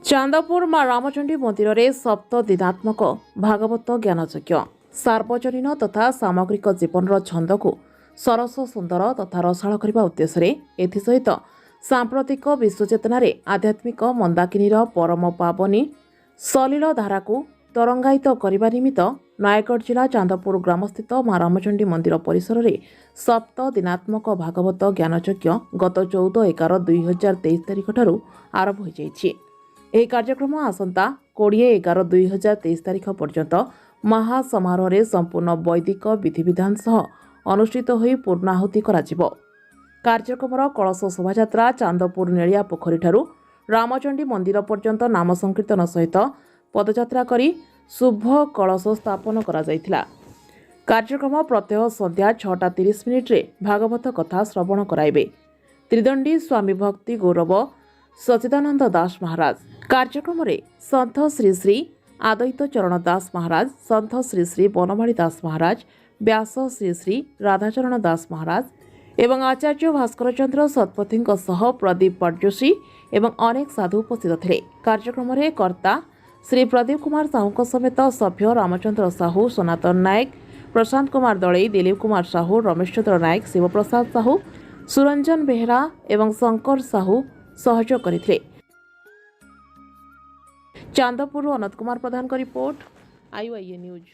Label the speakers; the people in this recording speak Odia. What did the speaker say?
Speaker 1: ଚାନ୍ଦପୁର ମା ରାମଚଣ୍ଡୀ ମନ୍ଦିରରେ ସପ୍ତ ଦିନାତ୍ମକ ଭାଗବତ ଜ୍ଞାନଯଜ୍ଞ। ସାର୍ବଜନୀନ ତଥା ସାମଗ୍ରିକ ଜୀବନର ଛନ୍ଦକୁ ସରସ, ସୁନ୍ଦର ତଥା ରସାଳ କରିବା ଉଦ୍ଦେଶ୍ୟରେ, ଏଥିସହିତ ସାମ୍ପ୍ରତିକ ବିଶ୍ୱଚେତନାରେ ଆଧ୍ୟାତ୍ମିକ ମନ୍ଦାକିନୀର ପରମ ପାବନୀ ସଲିଳ ଧାରାକୁ ତରଙ୍ଗାୟିତ କରିବା ନିମିତ୍ତ ନୟାଗଡ଼ ଜିଲ୍ଲା ଚାନ୍ଦପୁର ଗ୍ରାମସ୍ଥିତ ମା ରାମଚଣ୍ଡୀ ମନ୍ଦିର ପରିସରରେ ସପ୍ତ ଦିନାତ୍ମକ ଭାଗବତ ଜ୍ଞାନଯଜ୍ଞ ଗତ 14/11/2023 ତାରିଖଠାରୁ ଆରମ୍ଭ ହୋଇଯାଇଛି। ଏହି କାର୍ଯ୍ୟକ୍ରମ ଆସନ୍ତା 20/11/2023 ତାରିଖ ପର୍ଯ୍ୟନ୍ତ ମହାସମାରୋହରେ ସମ୍ପୂର୍ଣ୍ଣ ବୈଦିକ ବିଧିବିଧାନ ସହ ଅନୁଷ୍ଠିତ ହୋଇ ପୂର୍ଣ୍ଣାହୁତି କରାଯିବ। କାର୍ଯ୍ୟକ୍ରମର କଳସ ଶୋଭାଯାତ୍ରା ଚାନ୍ଦପୁର ନେଳିଆ ପୋଖରୀଠାରୁ ରାମଚଣ୍ଡୀ ମନ୍ଦିର ପର୍ଯ୍ୟନ୍ତ ନାମ ସଂକୀର୍ତ୍ତନ ସହିତ ପଦଯାତ୍ରା କରି ଶୁଭ କଳସ ସ୍ଥାପନ କରାଯାଇଥିଲା। କାର୍ଯ୍ୟକ୍ରମ ପ୍ରତ୍ୟହ ସନ୍ଧ୍ୟା 6ଟା 30 ମିନିଟ୍ରେ ଭାଗବତ କଥା ଶ୍ରବଣ କରାଇବେ ତ୍ରିଦଣ୍ଡୀ ସ୍ୱାମୀ ଭକ୍ତି ଗୌରବ ସଚିଦାନନ୍ଦ ଦାସ ମହାରାଜ। କାର୍ଯ୍ୟକ୍ରମରେ ସନ୍ଥ ଶ୍ରୀ ଶ୍ରୀ ଆଦୈତ ଚରଣ ଦାସ ମହାରାଜ, ସନ୍ଥ ଶ୍ରୀ ଶ୍ରୀ ବନମାଳୀ ଦାସ ମହାରାଜ, ବ୍ୟାସ ଶ୍ରୀ ଶ୍ରୀ ରାଧାଚରଣ ଦାସ ମହାରାଜ ଏବଂ ଆଚାର୍ଯ୍ୟ ଭାସ୍କର ଚନ୍ଦ୍ର ଶତପଥୀଙ୍କ ସହ ପ୍ରଦୀପ ପଟ୍ଟଯୋଶୀ ଏବଂ ଅନେକ ସାଧୁ ଉପସ୍ଥିତ ଥିଲେ। କାର୍ଯ୍ୟକ୍ରମରେ କର୍ତ୍ତା ଶ୍ରୀ ପ୍ରଦୀପ କୁମାର ସାହୁଙ୍କ ସମେତ ସଭ୍ୟ ରାମଚନ୍ଦ୍ର ସାହୁ, ସନାତନ ନାୟକ, ପ୍ରଶାନ୍ତ କୁମାର ଦଳେଇ, ଦିଲୀପ କୁମାର ସାହୁ, ରମେଶ ଚନ୍ଦ୍ର ନାୟକ, ଶିବପ୍ରସାଦ ସାହୁ, ସୁରଞ୍ଜନ ବେହେରା ଏବଂ ଶଙ୍କର ସାହୁ ସହଯୋଗ କରିଥିଲେ। ଚାନ୍ଦପୁରରୁ ଅନନ୍ତ କୁମାର ପ୍ରଧାନଙ୍କ ରିପୋର୍ଟ, ଆଇୱାଇଏ ନ୍ୟୁଜ୍।